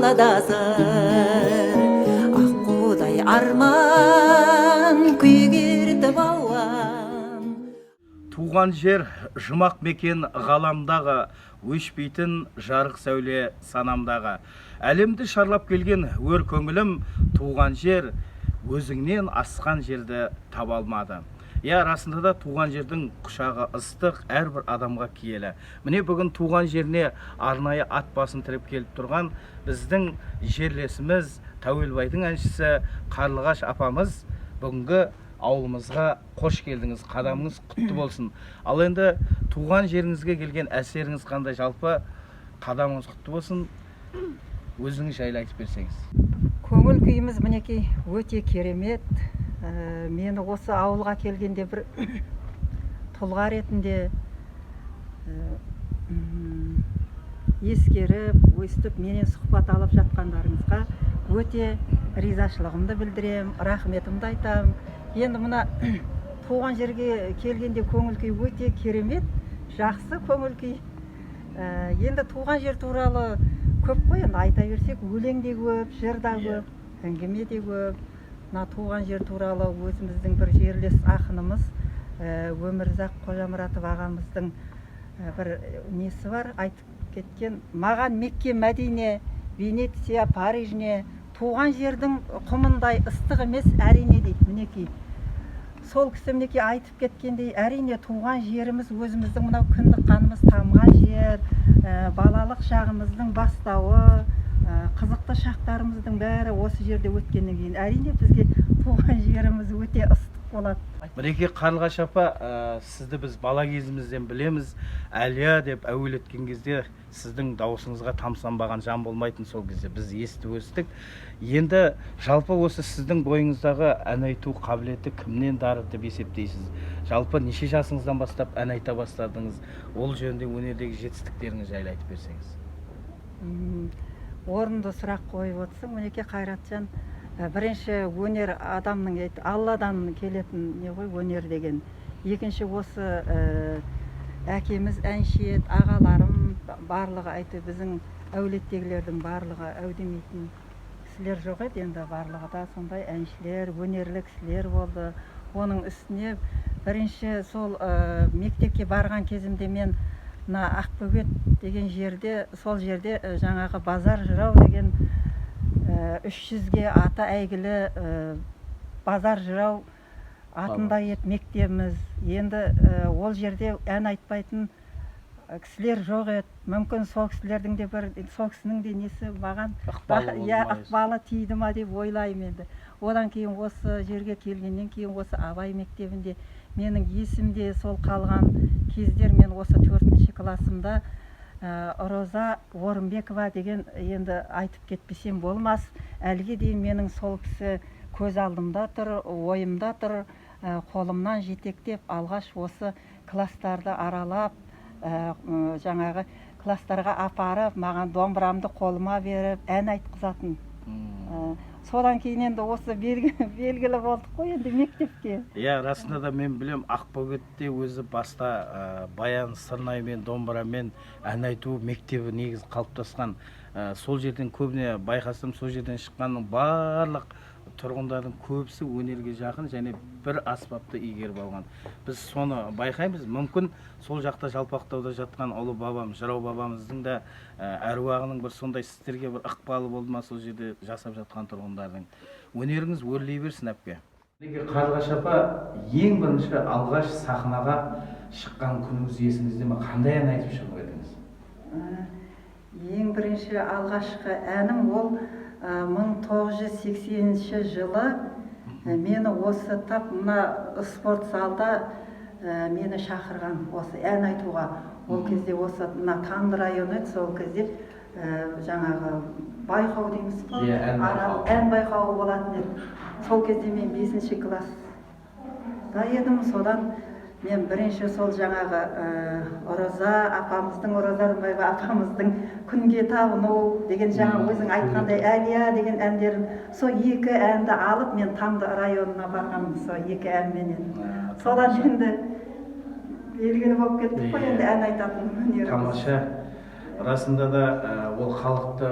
Далада сыр аққудай арман күйгертіп ауан. Туған жер жұмақ мекен ғаламдағы, өшпейтін жарық сәуле санамдағы. Әлемді шарлап келген өр көңілім туған жер өзіңнен асқан жерді таба алмады. Иә, расында да, туған жердің құшағы ыстық, әрбір адамға киелі. Міне, бүгін туған жеріне арнайы ат басын тіреп келіп тұрған біздің жерлесіміз, Тәуелбайдың әншісі Қарлығаш апамыз, бүгінгі ауылымызға қош келдіңіз, қадамыңыз құтты болсын! Ал енді туған жеріңізге келген әсеріңіз қандай? Жалпы, қадамыңыз құтты болсын, өзіңіз жайлы айтып берсеңіз. Көңіл күйіміз, мінекей, өте керемет. Мені осы ауылға келгенде бір тұлға ретінде ескеріп, өстіп менен сұхбат алып жатқандарыңызға өте ризашылығымды білдірем, рахметімді айтамын. Енді мына туған жерге келгенде көңіл күй өте керемет, жақсы көңіл күй. Енді туған жер туралы көп қой, енді айта берсек, өлең де көп, жыр да көп, әңгіме де көп. Мына туған жер туралы өзіміздің бір жерлес ақынымыз Өмірзақ Қожамұратов ағамыздың бір несі бар, айтып кеткен: «Маған Мекке, Мәдине, Венеция, Париж не, туған жердің құмындай ыстық емес, әрине», – дейді. Мінекей, сол кісі, мінекей, айтып кеткендей, әрине, туған жеріміз өзіміздің мынау кіндік қанымыз тамған жер, балалық шағымыздың бастауы, қызықты шақтарымыздың бәрі осы жерде өткеннен кейін, әрине, бізге туған жеріміз өте ыстық болады. Мінекей, Қарлығаш апа, сізді біз бала кезімізден білеміз. «Әлия» деп әуелеткен кезде сіздің дауысыңызға тамсанбаған жан болмайтын. Сол кезде біз естіп өстік. Енді жалпы осы сіздің бойыңыздағы ән айту қабілеті кімнен дарыды деп есептейсіз? Жалпы, неше жасыңыздан бастап ән айта бастадыңыз? Ол жөнінде, өнердегі жетістіктеріңіз жайлы айтып берсеңіз. Орынды сұрақ қойып отырсың, мінекей, Қайратжан. Бірінші, өнер адамның Алладан келетін не ғой өнер деген. Екінші, осы әкеміз әнші еді, ағаларым барлығы, әйтеуір, біздің әулеттегілердің барлығы, әу демейтін кісілер жоқ еді енді, барлығы да сондай әншілер, өнерлі кісілер болды. Оның үстіне бірінші сол мектепке барған кезімде мен мына Ақбөгет деген жерде, сол жерде жаңағы Базар жырау деген, 300-ге аты әйгілі Базар жырау атында еді мектебіміз. Енді ол жерде ән айтпайтын кісілер жоқ еді. Мүмкін, сол кісілердің де бір, сол кісінің де несі маған ықпалы болды иә, ма? Ықпалы тиді ма деп ойлаймын. Енді одан кейін, осы жерге келгеннен кейін, осы Абай мектебінде менің есімде сол қалған кездер, мен осы төртінші классымда Роза Орынбекова деген, енді айтып кетпесем болмас, әліге дейін менің сол кісі көз алдымда тұр, ойымда тұр. Қолымнан жетектеп, алғаш осы класстарды аралап, жаңағы класстарға апарып, маған домбырамды қолыма беріп, ән айтқызатын. Содан кейін енді осы белгілі болдық қой енді мектепте. Иә, расында да, мен білем, Ақбөгетте өзі баста баян, сырнаймен, домбырамен ән айту мектебі негізі қалыптасқан. Сол жерден көбіне байқасам, сол жерден шыққанның барлық тұрғындардың көбісі өнерге жақын және бір аспапты игеріп алған. Біз соны байқаймыз. Мүмкін, сол жақта, Жалпақтауда жатқан ұлы бабам, жырау бабамыздың да әруағының бір сондай сіздерге бір ықпалы болды ма, сол жерде жасап жатқан тұрғындардың? Өнеріңіз өрлей берсін, әпке! Мінекей, Қарлығаш апа, ең бірінші алғаш сахнаға шыққан күніңіз есіңізде ме? Қандай ән айтып шығып едіңіз? Ең бірінші алғашқы әнім ол 1980 жылы мені осы тап мына спорт залда мені шақырған осы ән айтуға. Ол кезде осы мына Тамды районы еді, сол кезде жаңағы байқау дейміз ғой. Иә, ән байқауы. Ән байқауы болатын еді. Сол кезде мен бесінші класста едім. Содан мен бірінші сол жаңағы Роза апамыздың, Роза Рымбаева апамыздың «Күнге табыну» деген, жаңа өзің айтқандай, «Әлия» деген әндерін, сол екі әнді алып, мен Тамды районына барғанмын сол екі әнменен. Содан енді белгілі болып кеттік қой енді ән айтатын өнеріміз. Тамаша! Расында да ол халықты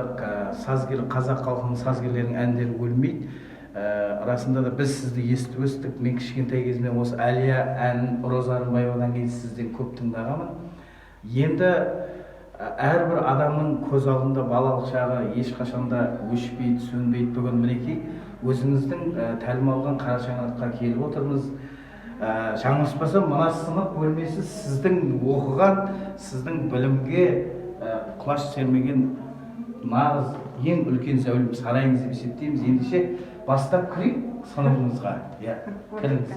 сазгер, қазақ халқының сазгерлерінің әндері өлмейді. Расында да біз сізді естіп өстік. Мен кішкентай кезімнен осы Әлия әнін Роза Рымбаевадан кейін сізден көп тыңдағанмын. Енді әрбір адамның көз алдында балалық шағы ешқашан да өшпейді, сөнбейді. Бүгін, мінекей, өзіңіздің тәлім алған қара шаңыраққа келіп отырмыз. Жаңылыспасам, мына сынып бөлмесі сіздің оқыған, сіздің білімге құлаш сермеген нағыз ең үлкен зәулім сарайыңыз деп есептейміз. Ендеше, бастап кірейік сыныбыңызға, иә? Кіріңіз.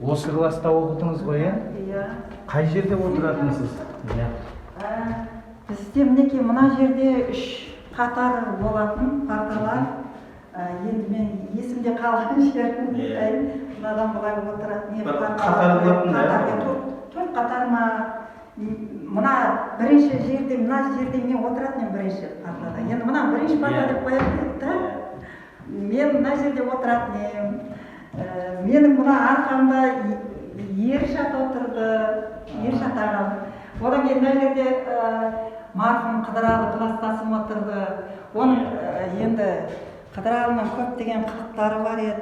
Осы класста оқыдыңыз ғой, иә? Иә. Қай жерде отыратынсыз, иә? Бізде, мінекей, мына жерде үш қатар болатын парталар. Енді мен есімде қалған жерін айтайын. Мынадан былай отыратын не Бір парталар, қатар болатын да, қатар, иә? иә, төрт қатар ма. Мына бірінші жерде, мына жерде мен отыратын едім бірінші партада. Енді мына бірінші парта деп қоятын еді да. Мен мына жерде отыратын едім. Менің мына арқамда Ершат отырды, Ершат ағам. Одан кейін мына жерде марқұм Қыдыралы класстасым отырды. Оның енді Қыдыралының көптеген қылықтары бар еді,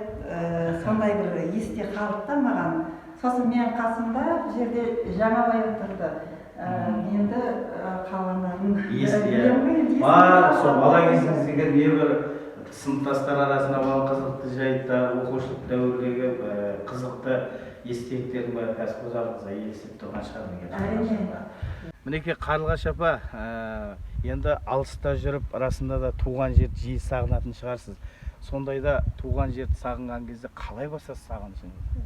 сондай бір есте қалды да маған. Сосын менің қасымда бұл жерде Жаңабай отырды. Енді қалғандарын білемін ғой, енді есімде Бар қалды. Сол бала кезіңіздегі небір сыныптастар арасында болған қызықты жайттар, оқушылық дәуірдегі қызықты естеліктердің бәрі қазір көз алдыңызға елестеп тұрған шығар. Әрине. Мінекей, Қарлығаш апа, енді алыста жүріп, расында да туған жерді жиі сағынатын шығарсыз. Сондайда туған жерді сағынған кезде қалай басасыз сағынышыңызды?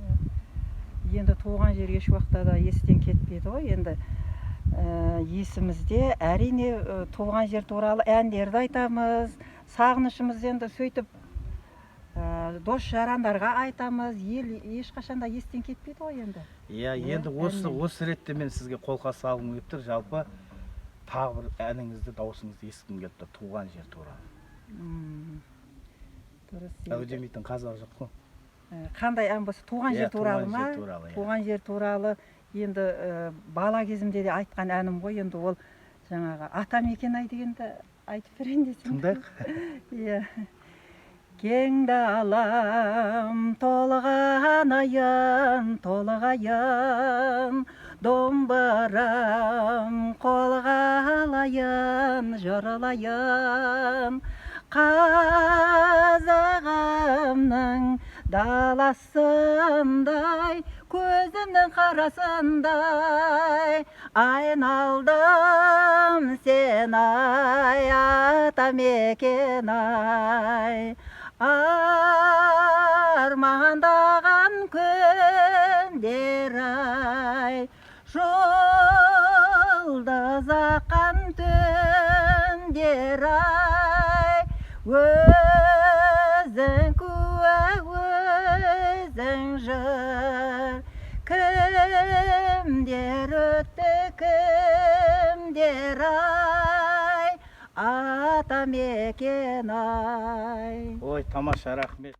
Енді туған жер еш уақытта да естен кетпейді ғой енді. Есімізде, әрине, туған жер туралы әндерді айтамыз, сағынышымызды енді сөйтіп дос жарандарға айтамыз. Ел ешқашан да естен кетпейді ғой енді. Иә. Иә, Енді осы әрине. осы ретте мен сізге қолқа салғым келіп тұр. Жалпы, тағы бір әніңізді, дауысыңызды естігім келіп тұр туған жер туралы. Дұрыс енді. Әу демейтін қазақ жоқ қой. Қандай ән болса, туған Иә, жер туралы туған ма? жер туралы, иә. Туған жер туралы енді бала кезімде де айтқан әнім ғой енді ол, жаңағы «Атамекен ай» дегенді айтып берейін десем. Тыңдайық. Иә. Кең далам, толғанайын, толғайын, домбырам қолға алайын, жырлайын. Қазағымның даласындай, көзімнің қарасындай, айналдым сен ай, атамекен ай. Армандаған күндер ай, жұлдыз аққан түндер ай, өзің куә, өзің жыр. Кімдер өтті, кімдер ай, атамекен ай. Ой, тамаша, рахмет.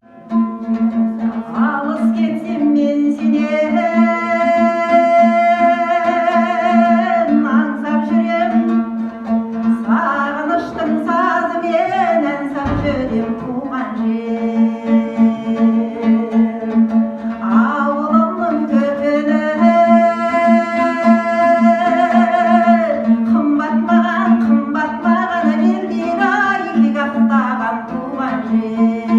Алыс кетсем, мен сенен аңсап жүрем, сағыныштың сазымен ән сап жүрем. Туған жер, ауылымның түтіні қымбат маған, қымбат маған, белден ай ақтаған туған жер.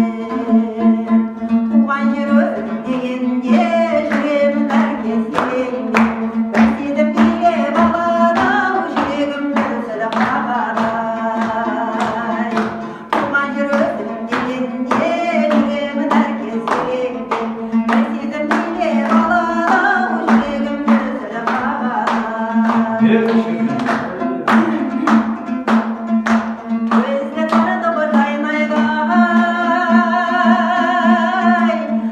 Туған жер өзің дегенде, жүремін әркез елеңдеп. Бір сезім билеп алады ау, жүрегім дүрсіл қағады ай. Туған жер өзің дегенде, жүремін әркез елеңдеп. Бір сезім билеп алады ау, жүрегім дүрсіл қағады ай. Өзі тұрды ғой жайнайды ай,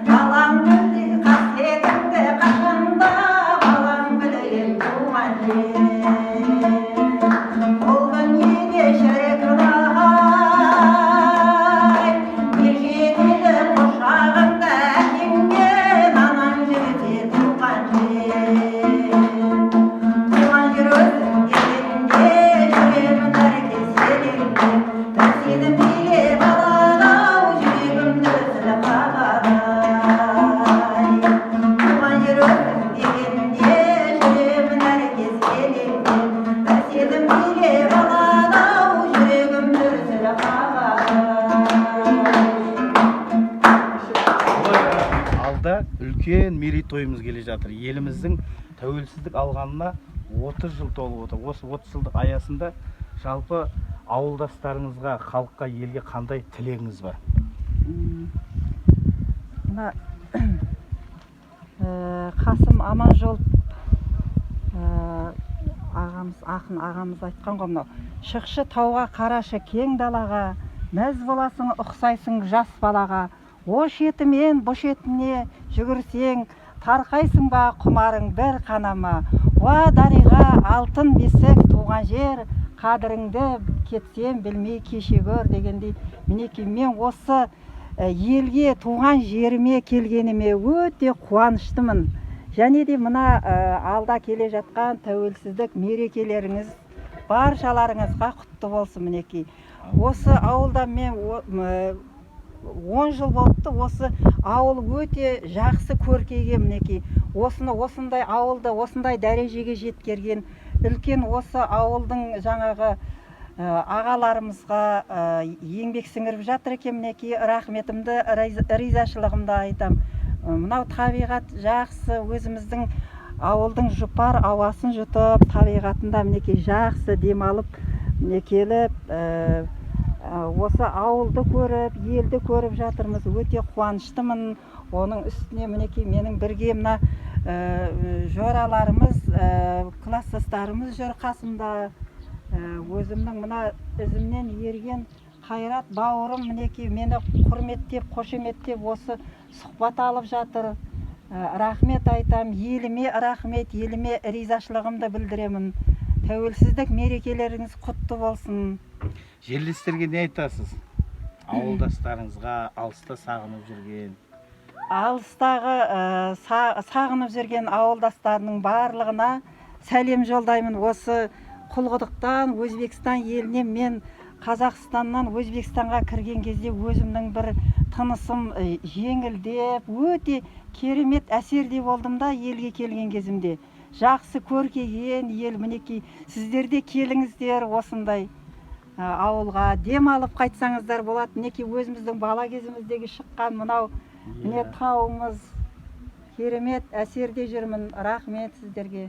далаң гүлдей қасиетіңді қашанда балаң білген. Туған жер, бұл дүниеде Үлкен мерейтойымыз келе жатыр. Еліміздің тәуелсіздік алғанына 30 жыл толып отыр. Осы 30 жылдық аясында жалпы ауылдастарыңызға, халыққа, елге қандай тілегіңіз бар? Мына Қасым Аманжолов ағамыз, ақын ағамыз айтқан ғой, мынау: «Шықшы тауға, қарашы кең далаға, мәз боласың, ұқсайсың жас балаға. О шетімен бұ шетіне жүгірсең, тарқайсың ба, құмарың бір қана ма? Уа, дариға, алтын бесік туған жер, қадіріңді кетсем білмей кеше көр», — дегендей, мінекей, мен осы елге, туған жеріме келгеніме өте қуаныштымын. Және де мына алда келе жатқан тәуелсіздік мерекелеріңіз баршаларыңызға құтты болсын. Мінекей, осы ауылда мен 10 жыл болыпты. Осы ауыл өте жақсы көркейген. Мінекей, осыны, осындай ауылды осындай дәрежеге жеткерген үлкен осы ауылдың жаңағы ағаларымызға, еңбек сіңіріп жатыр екен, мінекей, рахметімді, ризашылығымды айтам. Мынау табиғат жақсы, өзіміздің ауылдың жұпар ауасын жұтып, табиғатында, мінекей, жақсы демалып, міне, келіп, осы ауылды көріп, елді көріп жатырмыз. Өте қуаныштымын. Оның үстіне, мінекей, менің бірге мына жораларымыз, класстастарымыз жүр қасымда. Өзімнің мына ізімнен ерген Қайрат бауырым, мінекей, мені құрметтеп, қошеметтеп, осы сұхбат алып жатыр. Рахмет айтам еліме, рахмет еліме, ризашылығымды білдіремін. Тәуелсіздік мерекелеріңіз құтты болсын. Жерлестерге не айтасыз, ауылдастарыңызға, алыста сағынып жүрген? Алыстағы сағынып жүрген ауылдастарының барлығына сәлем жолдаймын. Осы Құлқұдықтан Өзбекстан еліне, мен Қазақстаннан Өзбекстанға кірген кезде өзімнің бір тынысым жеңілдеп, өте керемет әсерде болдым да. Елге келген кезімде жақсы көркейген ел. Мінекей, сіздер де келіңіздер, осындай ауылға демалып қайтсаңыздар болады. Мінекей, өзіміздің бала кезіміздегі шыққан мынау, міне, тауымыз. Керемет әсерде жүрмін. Рахмет сіздерге.